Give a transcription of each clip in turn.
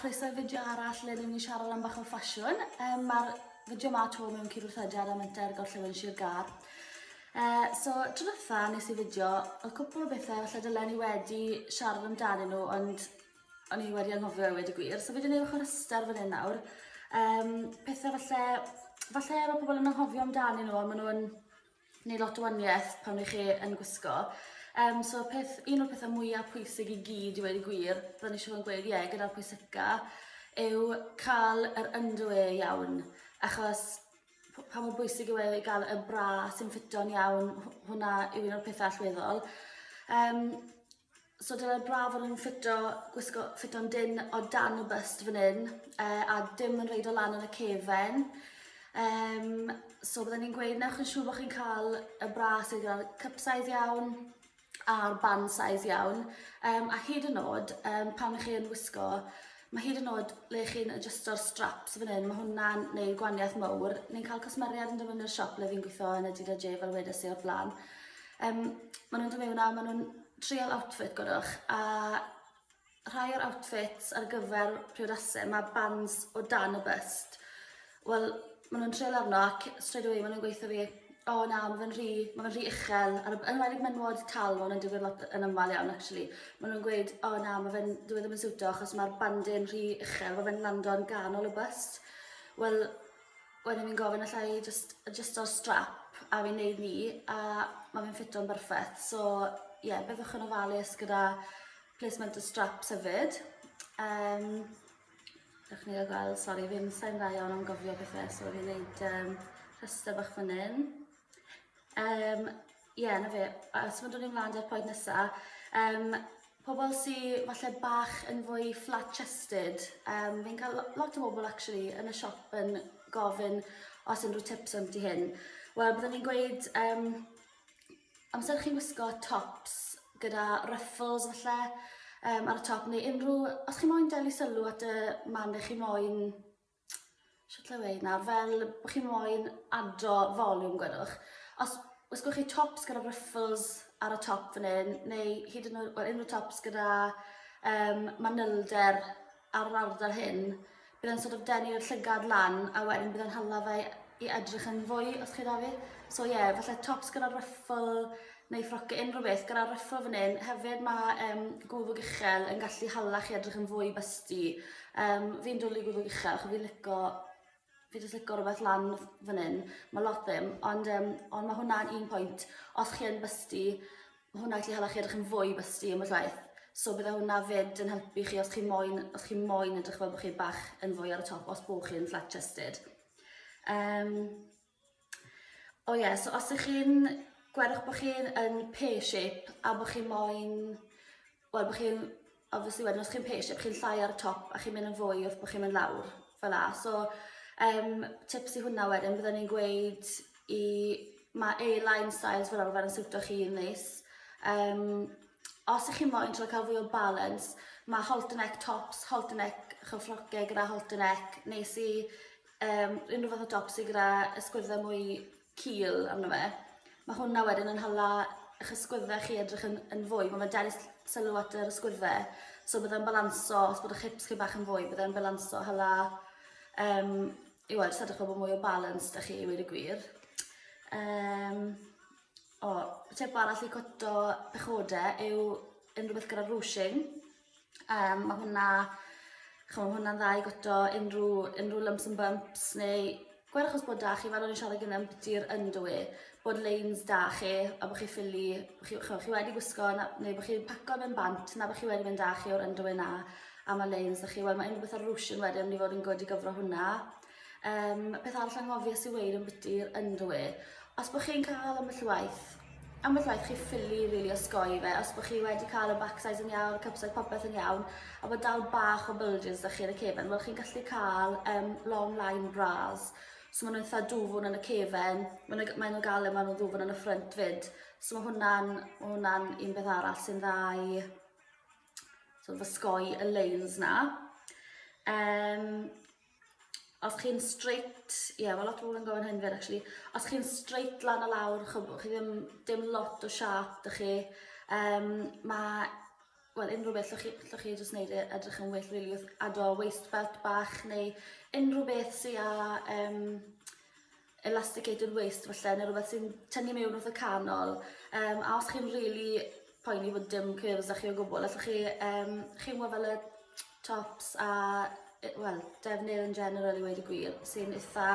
chroeso i fideo arall le ni'n mynd i siarad am bach o ffasiwn. Um, Mae'r fideo yma to mewn cydweithrediad â Menter Gorllewin Sir Gâr. Uh, so, tro dwytha nes i fideo, oedd cwpl o bethau falle dylen ni wedi siarad amdanyn nhw, ond o'n i wedi anghofio i wedi gwir. So fi wedi gwneud bach o rhestr fan hyn nawr. Um, pethau falle, falle mae pobl yn anghofio amdanyn nhw, ond maen nhw'n neu lot o waniaeth pan ych chi yn gwisgo. Um, so peth, un o'r pethau mwyaf pwysig i gyd i wedi gwir, byddwn i siŵr yn gweud ie, yeah, gyda'r pwysica, yw cael yr underwear iawn. Achos pa mor bwysig yw e i gael y bra sy'n ffito'n iawn, hwnna yw un o'r pethau allweddol. Um, So dyle'r bra fod yn ffito, gwisgo, ffito'n dynn o dan y byst fan hyn, uh, a dim yn rhaid o lan yn y cefen. Um, so byddwn ni'n gweud, newch yn siŵr bod chi'n cael y bra sydd gyda'r cup size iawn a'r band size iawn. Um, a hyd yn oed, um, pan ych chi'n wisgo, mae hyd yn oed le chi'n adjusto'r straps fan hyn, mae hwnna'n neud gwaniaeth mawr. Ni'n cael cwsmeriaid yn dod mewn i'r siop le fi'n gweithio yn y DDJ fel wedes i o'r blaen. Um, maen nhw'n dod mewn a maen nhw'n trial outfit gwrwch a rhai o'r outfits ar gyfer priodasau mae bands o dan y bust. Wel, maen nhw'n trial arno ac straight away maen nhw'n gweithio fi, o oh, na, mae fe'n rhy, mae fe'n rhy uchel. Ar, yn enwedig menywod tal, maen nhw'n digwydd lot yn aml iawn, actually. Maen nhw'n gweud, o oh, na, mae fe'n, dwi e ddim yn siwto achos mae'r bandyn rhy uchel, mae fe'n lando yn ganol y bust. Wel, Wedyn fi'n gofyn alla i jyst adjusto'r strap a fi'n neud 'ny a ma' fe'n ffito'n berffeth. So ie, yeah, byddwch yn ofalus gyda placement y straps hefyd. Um, Dewch ni gael gweld, sori, fi'n sain dda iawn am gofio pethau, so fi'n neud um, rhestr bach fan hyn. Um, ie, yeah, na fe. A so mae'n dod i mlaen i'r pwynt nesaf. Um, pobl sy falle bach yn fwy flat-chested. Um, fi'n cael lot o bobl actually yn y siop yn gofyn os unrhyw tips am ti hyn. Wel, byddwn ni'n gweud, um, amser chi'n gwisgo tops gyda ruffles falle um, ar y top, neu unrhyw, os chi moyn delu sylw at y man lle chi moyn Shwt le weud nawr, fel bod chi moyn ado volume gwedwch. Os wisgwch chi tops gyda ruffles ar y top fan hyn, neu hyd yn oed, well, unrhyw tops gyda um, manylder ar yr ardal hyn, bydd e'n sort of denu'r llygad lan a wedyn bydd e'n hala fe i edrych yn fwy os chi da fi. So ie, yeah, falle tops gyda ruffle neu ffrociau, unrhyw beth gyda ruffle fan hyn. Hefyd mae um, gwddwg uchel yn gallu hala chi edrych yn fwy busty. Um, fi'n dwlu gwddwg uchel, achos fi'n lico, fi jyst lico rhywbeth lan fan hyn. Mae lot ddim, ond, um, ond mae hwnna'n un pwynt. Os chi yn busty, mae hwnna gallu hala chi edrych yn fwy busty ambell waith. So bydde hwnna fyd yn helpu chi os chi moyn, os chi moyn edrych fel bod chi bach yn fwy ar y top, os bod chi'n flat chested. Um, o ie, yeah, so os ych chi'n gwerwch bod chi'n yn pear shape a bod chi'n moyn, wel bod chi'n, obviously wedyn os chi'n pear shape chi'n llai ar y top a chi'n mynd yn fwy wrth bod chi'n mynd lawr fel la. So um, tips i hwnna wedyn byddwn ni'n gweud i, mae A-line styles fel arfer yn siwto chi'n neis. Um, os ych chi'n moyn trio cael fwy o balance, mae halter neck tops, halter neck chyffrociau gyda halter neck, nes i um, unrhyw fath o dop sydd gyda ysgwyddau mwy cul arno fe. Mae hwnna wedyn yn hala eich ysgwyddau chi edrych yn, yn fwy. Mae fe'n denu sylw at yr ysgwyddau. So byddai'n balanso, os bod eich hips chi bach yn fwy, byddai'n balanso hala, um, i weld, jyst edrych fel bod mwy o balance da chi i weud y gwir. Um, o, tip arall i cwto pechodau yw unrhyw beth gyda ruching. Um, mae hwnna, chymod, ma hwnna'n dda i gwto unrhyw, unrhyw lumps and bumps neu gwerch os bod da chi, fel o'n i'n siarad gyda ambiti'r underwear, bod lanes da chi a bod chi ffili, bod chi, chymod, chi wedi gwisgo na, neu bod chi'n paco mynd bant na bod chi wedi mynd da chi o'r underwear na a mae lanes da chi, wel mae unrhyw beth ar ruching wedyn mynd i fod yn good i gyfro hwnna. Um, peth arall anghofies i weud ambiti'r underwear, os bod chi'n cael ambell waith ambell waith chi ffili rili osgoi fe, os bod chi wedi cael y back size yn iawn, y cup size, popeth yn iawn, a bod dal bach o bulges 'da chi yn y cefen, wel chi'n gallu cael um, long line bras. So maen nhw'n eitha dwfwn yn y cefen, maen nhw, maen nhw gael e, maen nhw'n ddwfwn yn y ffrynt fyd. So mae hwnna'n ma hwnna'n un beth arall sy'n dda i sort of osgoi y lines na. Um, Os chi'n straight, ie, yeah, mae lot o bobl yn gofyn hyn fyd, actually. Os chi'n straight lan a lawr, chi, chi ddim, dim lot o siap da chi, um, mae Wel, unrhyw beth llwch chi, llwch chi jyst wneud e edrych yn well, really, wrth ado waist belt bach neu unrhyw beth sydd â elasticated waist falle, neu rhywbeth sy'n tynnu mewn wrth y canol. A os chi'n really poeni bod dim curves 'da chi o gwbl, allwch chi, chi'n gwybod fel y tops a, wel, defnydd yn general i weud y gwir, sy'n eitha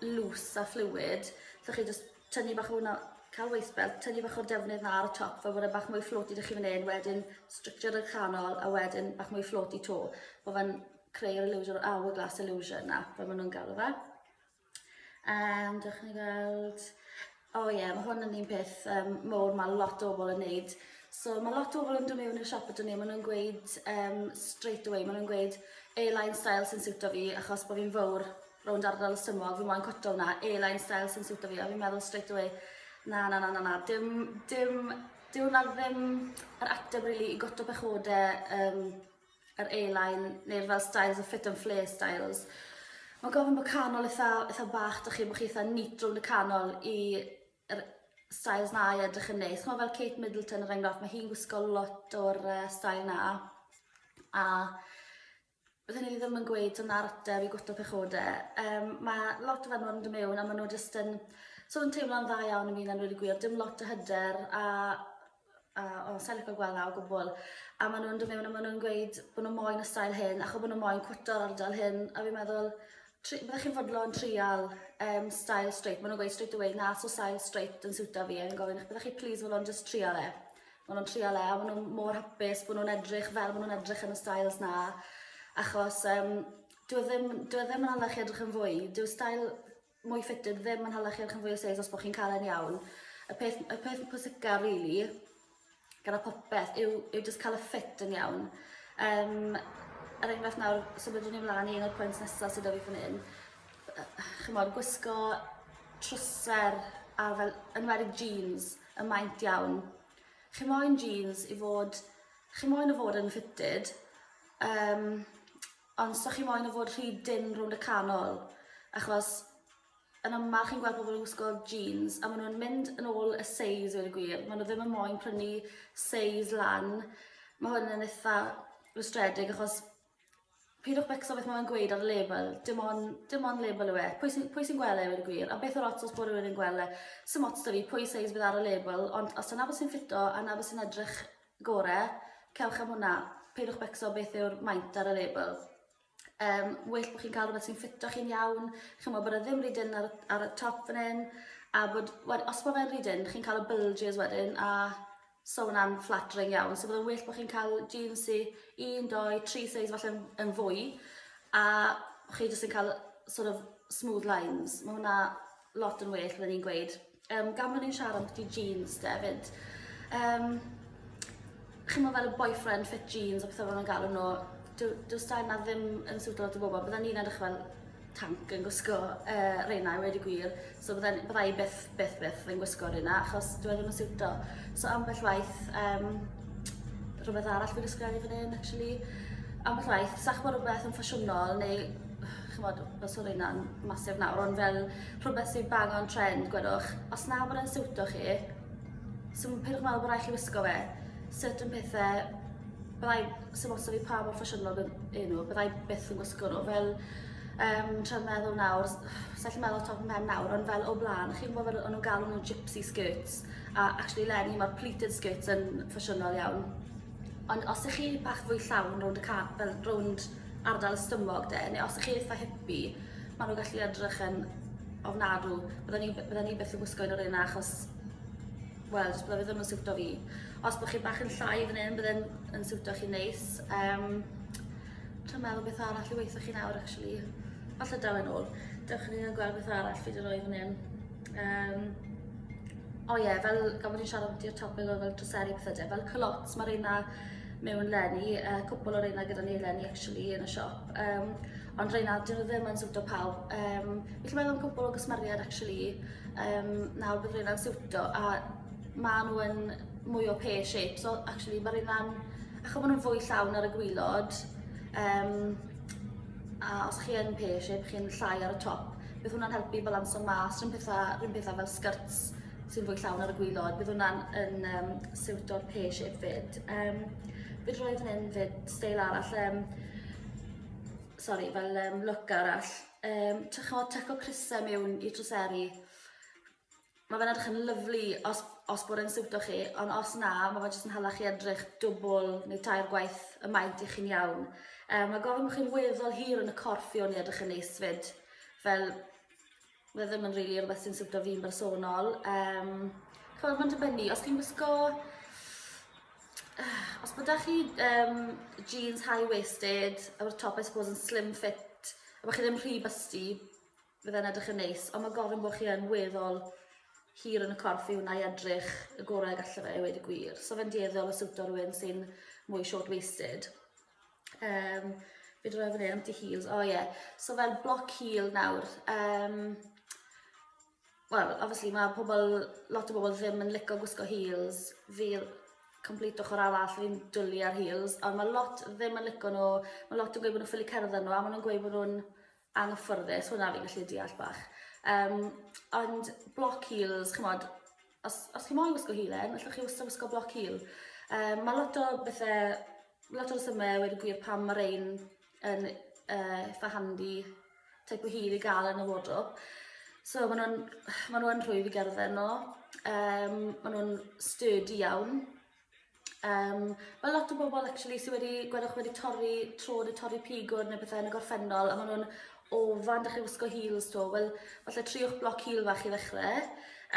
loose a fluid, allwch chi jyst tynnu bach o hwnna, cael waist belt, tynnu bach o'r defnydd 'na ar y top fel bod e bach mwy floaty 'da chi fan hyn, wedyn structure y canol a wedyn bach mwy floaty 'to. Bod fe'n creu'r illusion, hourglass illusion 'na, fel maen nhw'n galw fe. Dewch ni weld. O oh, ie, yeah, mae hwn yn un peth mowr mae lot o bobl yn neud. So mae lot o bobl yn dod mewn i'r siop ydyn ni, maen nhw'n gweud straight away, maen nhw'n gweud A-line style sy'n siwto fi achos bod fi'n fawr rownd ardal y stumog, fi moyn cwto hwnna, A-line style sy'n siwto fi, a fi'n meddwl straight away, na, na, na, na, na, dim, dim, dyw hwnna ddim yr ateb really i gwto pechodau yr A-line neu'r fel styles, y fit and flare styles. Mae'n gofyn bod canol eitha, eitha bach 'da chi, bod chi eitha neat rownd y canol i yr styles 'na i edrych yn neis. Ch'mo' fel Kate Middleton er enghraifft, mae hi'n gwisgo lot o'r style 'na. A bydden i ddim yn gweud dyna'r ateb i gwto pechode. Mae lot o fenywod yn dod mewn a maen nhw jyst yn, so yn teimlo'n dda iawn am hunan, dweud y gwir, dim lot o hyder a a o sai'n lico gweld 'na o gwbwl. A maen nhw'n dod mewn a maen nhw'n gweud bod nhw moyn y style hyn achos bod nhw moyn cwto'r ardal hyn a fi'n meddwl byddech chi'n fodlon trial style straight. Maen nhw'n gweud straight away na so style straight yn siwto fi a fi'n gofyn byddech chi please fodlon just trial e. Maen nhw'n trial e a maen nhw mor hapus bod nhw'n edrych fel maen nhw'n edrych yn y styles 'na achos dyw e ddim, dyw e ddim yn hala chi edrych yn fwy. Dyw style mwy fitted ddim yn hala chi edrych yn fwy o seis os bod chi'n cael e'n iawn. Y peth, y peth pwysica really, gyda popeth, yw, yw just cael y fit yn iawn. Er enghraifft nawr, symudwn ni mlaen i un o'r pwynt nesaf sydd 'da fi fan hyn. Chimod, gwisgo trwser a fel, enwedig jeans, y maint iawn. Chi moyn jeans i fod, chi moyn o fod yn fitted, ond so chi moyn o fod rhy dynn rownd y canol, achos yn aml chi'n gweld pobl yn gwisgo jeans a maen nhw'n mynd yn ôl y seis i weud y gwir, maen nhw ddim yn moyn prynu seis lan. Mae hwn yn eitha rwystredig achos pidwch becso beth mae'n gweud ar y label, dim ond, dim ond label yw e. Pwy sy'n pwy sy'n gweld e i weud y gwir, a beth yw'r ots os bod rhywun yn gweld e? Sim ots 'da fi pwy seis bydd ar y label, ond os dyna beth sy'n ffito a 'na beth sy'n edrych gore, cewch am hwnna. Peidiwch becso beth yw'r maint ar y label. Well bod chi'n cael rhywbeth sy'n ffito chi'n iawn, chimod bod e ddim rhy dynn ar, ar y top fan hyn, a bod, wel, os bod fe'n rhy dynn, chi'n cael y bulges wedyn, a so hwnna'n flattering iawn. So byddai'n well bod chi'n cael jeans sy 1, 2, 3 seis falle yn, yn fwy, a chi jyst yn cael sort of smooth lines. Mae hwnna lot yn well, byddwn i'n gweud. Gan bod ni'n siarad ambiti jeans de 'fyd, chimod fel y boyfriend fit jeans a pethe fel nhw'n galw nhw, dyw'r style 'na ddim yn siwto lot o bobl. Bydden ni'n edrych fel tank yn gwisgo reina i weud y gwir, so bydden, bydda i byth, byth, byth yn gwisgo reina achos dyw e ddim yn siwto. So ambell waith, rhywbeth arall fi 'di ysgrifennu fan hyn actually, ambell waith, sach bod rhywbeth yn ffasiynol neu chimod, fel so reina'n massive nawr, ond fel rhywbeth sy'n bang on trend, gwedwch, os na bod e'n siwto chi, so peidiwch meddwl bod rhaid chi wisgo fe. Certain pethau, byddai, sy'n os fi pa mor ffasiynol bydd nhw, byddai byth yn gwisgo nhw. Fel, tra'n meddwl nawr, sa i'n meddwl top 'y mhen nawr, ond fel o blaen, chi'n gwybod fel o'n nhw'n galw nhw gypsy skirts, a actually leni mae'r pleated skirts yn ffasiynol iawn. Ond os ych chi bach fwy llawn rownd y ca-, fel rownd ardal y stumog de, neu os ych chi eitha hippy, maen nhw'n gallu edrych yn ofnadw. Bydden ni, bydden ni byth yn gwisgo un o'r un achos, wel, jyst bydde fe ddim yn siwto fi. Os bod chi bach yn llai fan hyn, bydde'n yn siwto chi neis. Tra'n meddwl beth arall i weithio chi nawr, actually. Falle daw e'n ôl. Dewch i ni gweld beth arall fi wedi rhoi fan hyn. O ie, fel gan bod ni'n siarad ambiti'r topic o fel dryseri pethau de, fel culottes, mae reina mewn leni, cwpl o reina gyda ni leni actually yn y siop. Ond reina, dyn nhw ddim yn siwto pawb. Fi'n meddwl am cwpl o gwsmeriaid actually, nawr bydd reina'n siwto, a maen nhw yn mwy o pear shape, so actually mae reina'n, achos maen nhw'n fwy llawn ar y gwylod, a os chi yn pear shape, chi'n llai ar y top, bydd hwnna'n helpu balanso mas, rhywun pethau, rhywun pethau fel skirts sy'n fwy llawn ar y gwylod, bydd hwnna'n yn siwto'r pear shape fyd. Fi wedi rhoi fan hyn fyd, steil arall, um, sorry, fel um, look arall. Um, chymod, tyco crysau mewn i trwseri. Mae fe'n edrych yn lyflu os, os bod e'n siwto chi, ond os na, mae fe jyst yn hala chi edrych dwbl neu tair gwaith y maint i chi'n iawn. Um, mae gofyn bod chi'n weddol hir yn y corff i o'n i edrych yn neis fyd. Fel, mae ddim yn rili rhywbeth sy'n siwto fi'n bersonol. Um, chymod, mae'n dibynnu. Os chi'n gwisgo... Os bod chi um, jeans high-waisted, efo'r top, I suppose, yn slim fit, a bod chi ddim rhy busty, Fydde'n edrych yn neis, ond mae gofyn bod chi yn weddol hir yn y corff i hwnna i edrych y gorau y gallu fe, i weud y gwir. So fe'n dueddol o siwto rhywun sy'n mwy short-waisted. Um, fi wedi rhoi fan hyn, empty heels, oh yeah. So fel block heel nawr. Um, Wel, obviously mae pobl, lot o bobl ddim yn lico gwisgo heels. Fi complete ochr arall, fi'n dwlu ar heels, ond mae lot ddim yn lico nhw, mae lot yn gweud bod nhw'n ffili cerdded nhw, a maen nhw'n gweud bod nhw'n anghyffyrddus, hwnna fi'n gallu deall bach. Um, ond block heels, chymod, os, os chi moyn gwisgo heelen, allwch chi wastad wisgo block heel. Um, mae lot o bethau, lot o resymau wedi gwir pam mae rein yn uh, eitha handi type o heel i gael yn y wardrobe. So maen nhw'n ma nhw yn rhwydd i gerdded nhw. Um, maen nhw'n sturdy iawn. Um, mae lot o bobl actually sydd wedi, gwedwch, wedi torri trod neu torri pigwr neu bethau yn y gorffennol a maen nhw'n ofan dechrau wisgo heels to. Wel, falle triwch bloc heel fach i ddechrau.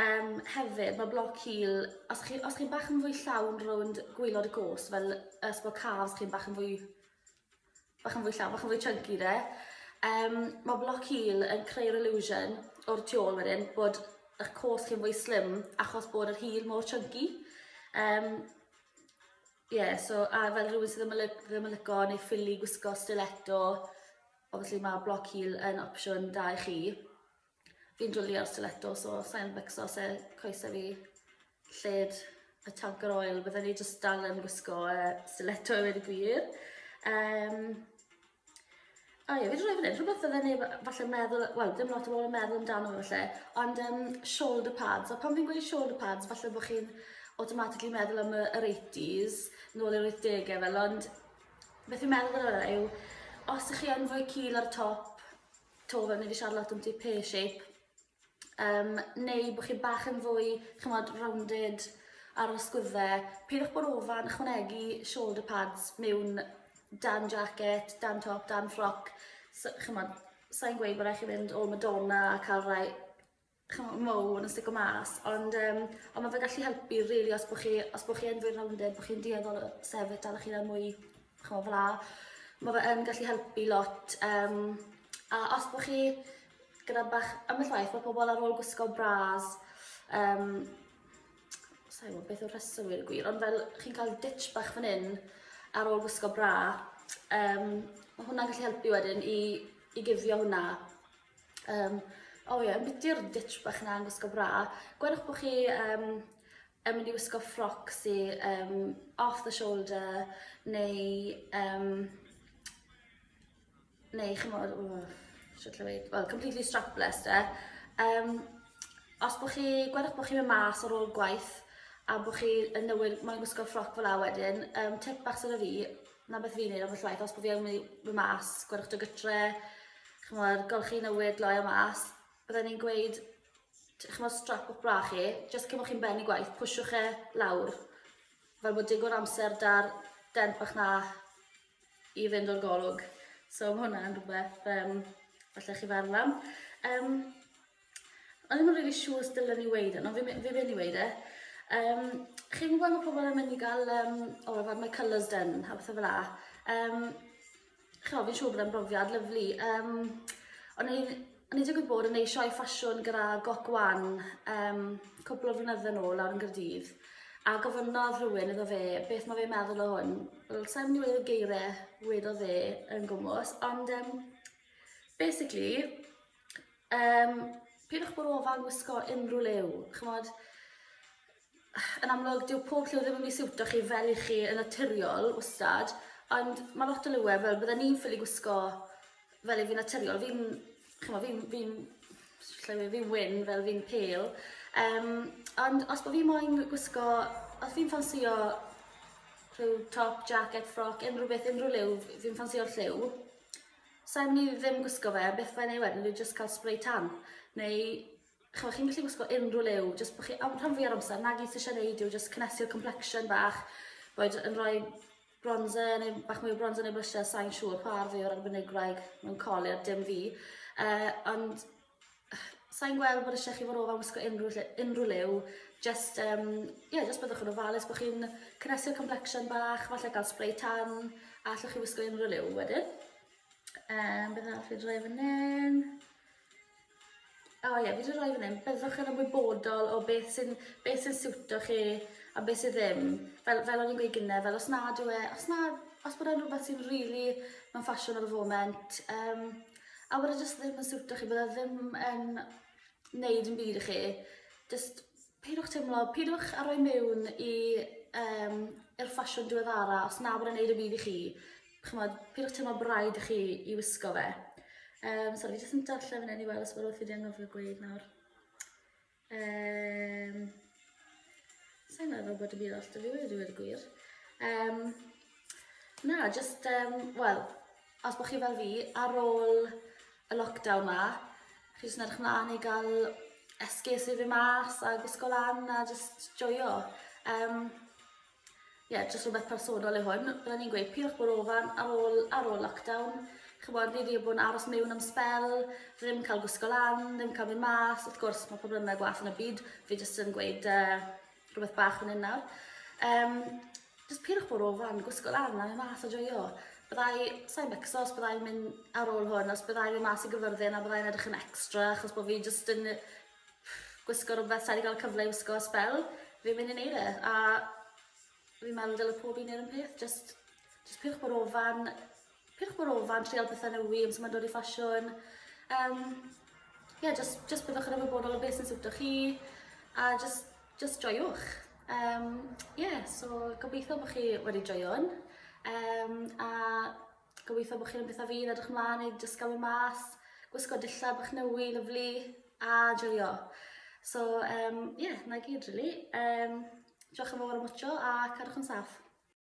Um, hefyd, mae bloc heel, os chi, os chi'n bach yn fwy llawn rownd gwylod y gos, fel os bod calves chi'n bach yn fwy bach yn fwy llawn, bach yn fwy chunky de. Um, mae block heel yn creu'r illusion o'r tu ôl wedyn bod eich cos chi'n fwy slim achos bod yr heel mor chunky. Um, yeah, so, a fel rhywun sydd ddim yn, ddim yn lico neu ffili gwisgo stiletto, obviously mae block heel yn opsiwn da i chi. Fi'n dwlu ar stiletto, so sa'n becso se coesau fi lled y tanker oil. Bydden ni jyst dal yn gwisgo uh, stiletto i wedi gwir. Um, o ie, fi wedi rhoi fan hyn, rhywbeth fydden ni falle meddwl, wel, dim lot o bobl yn meddwl amdano fe falle, ond um, shoulder pads. A pan fi'n gweud shoulder pads, falle bod chi'n automatically meddwl am y, yr 80s, nôl i'r 80au fel, ond beth fi'n meddwl fel yna yw, os ych chi yn fwy cul ar y top, to fel ni wedi siarad lot amdano pear shape, um, neu bod chi bach yn fwy, chymod, rounded ar yr ysgwyddau, peidiwch bod ofan ychwanegu shoulder pads mewn dan jacket, dan top, dan ffroc. So, chymod, sa'n gweud bod rhaid chi fynd all Madonna a cael rhai chymod, mowr yn stico mas, ond, um, ond mae fe gallu helpu really os bod chi, os bod chi yn fwy rounded, bod chi'n dueddol o sefyll dal eich hunan mwy, chymod, fel la. Mae fe yn gallu helpu lot. Um, a os bod chi gyda bach, ambell waith, mae pobl ar ôl gwisgo bras, um, sa'n gwybod beth yw'r rheswm i'r gwir, ond fel chi'n cael ditch bach fan hyn ar ôl gwisgo bra, um, mae hwnna'n gallu helpu wedyn i, i guddio hwnna. Um, o ie, ambiti'r ditch bach na yn gwisgo bra. Gwelwch bod chi um, yn mynd i wisgo ffroc sy um, off the shoulder neu um, neu chymod, oh, shwt lle weud, well, completely strapless de. Um, os bod chi, gwelwch bod chi'n mynd mas ar ôl gwaith a bod chi yn newid, mae'n gwisgo ffroc fel la wedyn, um, tip bach sydd fi, na beth fi'n neud ambell waith, os bod fi yn mynd mas, gwelwch dy gytre, ch'mod, golchi newid, gloi o mas, bydden ni'n gweud, ch'mod, strap o'ch bra chi, jyst cyn bod chi'n bennu gwaith, pwsiwch e lawr, fel bod digon amser da'r dent bach na i fynd o'r golwg. So mae hwnna'n rhywbeth um, falle chi feddwl am. Um, O'n i'm yn rili siŵr os dylen i weud e, ond fi fi mynd i weud e. Um, chi'n gwybod mae pobl yn mynd i gael, um, oh, I've had my colours done, a pethau fel la. Um, Chimod, fi'n siŵr bod e'n brofiad lyfli. Um, o'n i, o'n i digwydd bod yn neud sioe ffasiwn gyda Gok Wan um, cwpl o flynyddoedd yn ôl lawr yn Gaerdydd. A gofynnodd rhywun iddo fe beth mae fe'n meddwl o hwn. Wel, sa'n mynd i weud y geiriau wedodd e yn gwmws, ond um, basically, Um, peidiwch bod ofan gwisgo unrhyw liw. Chymod, yn amlwg, dyw pob lliw ddim yn mynd i siwto chi fel i chi yn naturiol wastad, ond mae lot o liwau fel bydden ni'n ffili gwisgo fel i fi naturiol. Fi'n, chymod, fi'n, fi'n, fi, fi'n wyn, fel fi'n pale. Um, ond os bod fi moyn gwisgo, os fi'n ffansio rhyw top, jacket, ffroc, unrhyw beth, unrhyw liw, fi'n ffansio'r lliw. Sa'n mynd i ddim gwisgo fe, beth fe'n ei wedyn yw jyst cael spray tan. Neu, chymod, chi'n gallu gwisgo unrhyw liw, jyst bod chi, am rhan fwy o'r amser, na gyd sydd eisiau gwneud yw jyst cynnesu'r complexion bach, boed yn rhoi bronzer neu bach mwy o bronzer neu blusher, sa'n siŵr, chwar fi o'r arbenigwraig mewn colur, dim fi. Ond Sa'n gweld bod eisiau chi fod ofan wisgo unrhyw, lle, unrhyw liw. Just, yeah, just byddwch yn ofalus bod chi'n cynnesu'r complexion bach, falle gael spray tan, a allwch chi wisgo unrhyw liw wedyn. Beth arall fi wedi rhoi fan hyn? O oh, ie, yeah, fi wedi rhoi fan hyn. Byddwch yn ymwybodol o beth sy'n beth sy'n siwto chi a beth sydd ddim. Fel, fel o'n i'n gweud gynnau, fel os nad yw e, os na, os bod e'n rhywbeth sy'n really mewn ffasiwn ar y foment, a bod e jyst ddim yn siwto chi, bod e ddim yn neud yn byd i chi, jyst peidiwch teimlo, peidiwch a rhoi mewn i um, i'r ffasiwn diweddara, os na bod e'n neud y byd i chi, chymod, peidiwch teimlo braidd i chi i wisgo fe. Sorry, fi jyst yn darllen fan hyn i weld os bod wrth fi wedi anghofio gweud nawr. Sa'n meddwl bod y byd all dy fi wedi dweud y gwir. Na, just, wel, os bod chi fel fi, ar ôl y lockdown ma, chi jyst yn edrych mlaen i gael esgus i fi mas a gwisgo lan a just joio. Ie, jyst rhywbeth personol yw hwn. Byddwn ni'n gweud, peidiwch bod ofan ar ôl, ar ôl lockdown. Chymod, ni wedi bod yn aros mewn am sbel, ddim cael gwisgo lan, ddim cael mynd mas. Wrth gwrs, mae problemau gwaeth yn y byd. Fi jyst yn gweud rhywbeth bach fan hyn nawr. Jyst peidiwch bod ofan, gwisgo lan a mynd mas a joio. Byddai, sa'n becso os byddai'n mynd ar ôl hwn, os byddai'n mynd mas i gyfyrddin a byddai'n edrych yn extra, achos bod fi jyst yn gwisgo rhywbeth sa'i 'di gael cyfle i wisgo ers sbel, fi'n mynd i neud e, a fi'n meddwl dyle pob un neud yr un peth, jyst, jyst peidiwch bod ofan, peidiwch bod ofan, trial pethau newi amser mae'n dod i ffasiwn. Yeah, just byddwch yn ymwybodol o beth sy'n siwto chi, a just joiwch. Yeah, so gobeithio bod chi wedi joio hwn, a Gobeithio bod chi'n bethau fi yn edrych mlaen i jyst gael mynd mas, gwisgo dillad bach newi, lyfli, a joio. So, yeah, na gyd, really. Diolch yn fawr am watcho a cadwch yn saff.